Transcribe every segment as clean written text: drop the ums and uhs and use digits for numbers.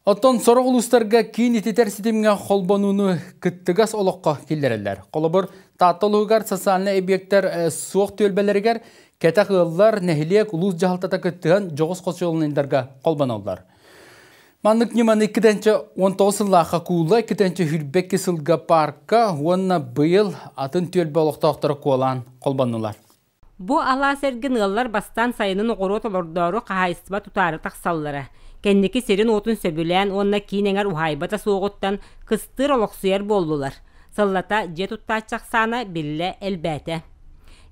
Оттон сорох улуустарга киин ититэр ситимҥэ холбонууну кыттыгас олоххо киллэрэллэр. Холобур, Таатта улууһугар социальнай эбийиэктэр суох түөлбэлэригэр кэтэх ыаллар, нэһилиэк, улуус дьаһалтата кыттыһан дьоҕус хочуолунайдарга холбоноллор. Маннык ньыманы 2019 сыллаахха Куула, 2022 сылга парка уонна быйыл атын түөлбэ олохтоохторо куолаан холбоннулар. Бу алаас эргин ыаллар бастаан сайынын оҕуруот олордоору хаһаайыстыба тутаары тахсаллара. Кэнники сирин-уотун сөбүлээн уонна киин эҥэр уһаайбата суоҕуттан кыстыыр олохсуйар буоллулар. Сыллата дьиэ туттааччы ахсаана биллэ элбээтэ.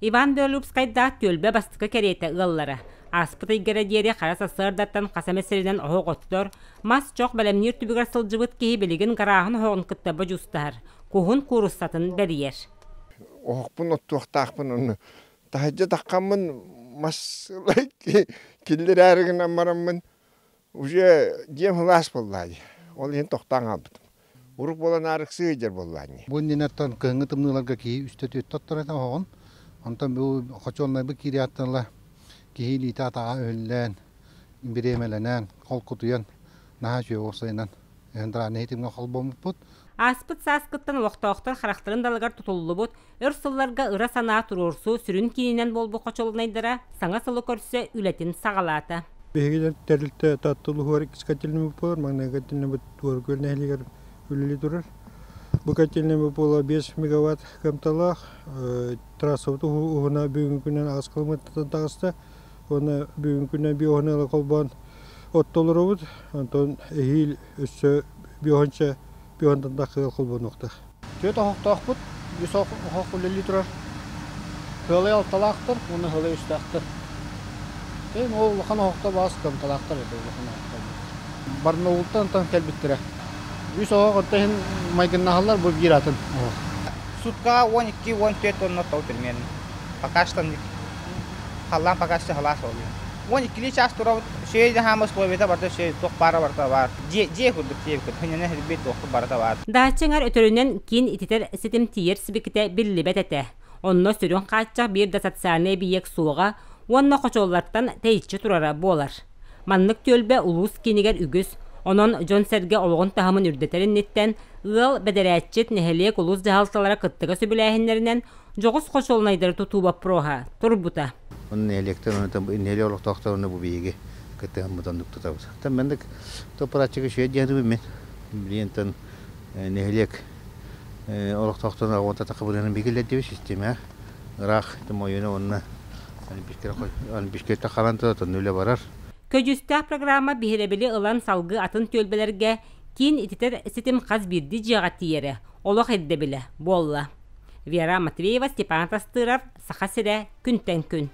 Иван Белолюбскайдаах түөлбэ бастакы кэриэтэ ыаллара. Ааспыт ыйга эрэ диэри хара сарсыардаттан хас эмэ сиринэн оһох оттор, мас чох бэлэмниир түбүгэр сылдьыбыт киһи билигин гарааһын оһоҕун кытта бодьуустаһар, куһун кууруссатын бэрийэр. Оһохпун оттуохтаахпын онно таһырдьа таххаммын мас киллэрээри гынан бараммын уже дьиэм сылаас буоллаа дии. Ол иһин тохтоон хаалбытым. Урук буолан аарыксыы сылдьар буоллаа ини. Бу иннинэ кыһыҥҥы тымныыларга киһи үстэ түөртэ оттор этэ оһоҕун. Онтон бу хочуолунайбыт киириэҕиттэн ыла киһи илиитэ-атаҕа өһүллэн, бириэмэлэнэн, холкутуйан наһаа үчүгэй уопсайынан центральнай ситимҥэ холбоммуппут. Ааспыт сааскыттан олохтоохтор харахтарын далыгар тутуллубут, өр сылларга ыра санаа туруорсуу сүрүн киининэн буолбут хочуолунайдара саҥа сылы көрсө үлэтин саҕалаата. Биһиги тэрилтэ Таатта улууһугар иккис котельнай буолар, маҥнайгы котельнайбыт Туоркүөл нэһилиэгэр үлэлии турар. Бу котельнай буола 5 мегаватт кыамталаах, трассабыт уһуна бүгүҥҥү күнүнэн аҕыс километртан таҕыста. Уонна бүгүҥҥү күнүнэн биоһуна холбоон оттолоробут. Онтон эһиил өссө биоһунча биоһунтан тахса холбонуохтаах. Түөрт оһохтоохпут, үс оһох үлэлии турар. Кыалай алталаахтар уонна ыһылай үстээхтэр. Ол улахан оһохтор баас кыамталаахтар этэ улахан оһохтор. Барнаултан онтон кэлбиттэрэ. Үс оһох онто иһин майгыннаһаллар бу биир атын оһох. Суткаҕа 12-14 тонна тол примерно. Пока что халлаан пока что халаас олуйа. 12 час турабыт, шесть хаама условията барыта шесть туох баара барыта баар. Дьиэ дьиэ курдук дьиэ курдук. Хынньана хэрбит туохпут барыта баар. Даача эҥэр өтөрүнэн киин ититэр ситим тиийэр сибикитэ биллибэт этэ. Онно сүрүн хааччах биир да социальнай эбийиэк суоҕа уонна хочуоллартан тэйиччи турара буолар. Маннык түөлбэ улуус киинигэр үгүс, онон дьон-сэргэ олоҕун таһымын үрдэтэр инниттэн ыал, бэдэрээтчит, нэһилиэк, улуус дьаһалталара кыттыга сөбүлээһиннэринэн дьоҕус хочуолунайдары тутуу боппуруоһа турбута. Онно нэһилиэктэр нэһилиэк олохтоохторо бу биһиги кыттыһаммыт оннук тутабыт. Маннык топпурааччыга үчүгэй диэн мин. Билиэнтэн нэһилиэк олохтоохторун аҕуонта тахабырыһын бигилэрдиби систиэмэ ыраах мойуна уонна Олимпийскай харан тонну үлэ барар. Көдьүүстээх программа биһирэбили ылан салгыы атын түөлбэлэргэ киин ититэр ситим хас биирдии дьиэҕэ тиийэрэ олох ирдэбилэ буолла. Вера Матвеева, Степан Тастыров, Саха сирэ, күнтэн күн.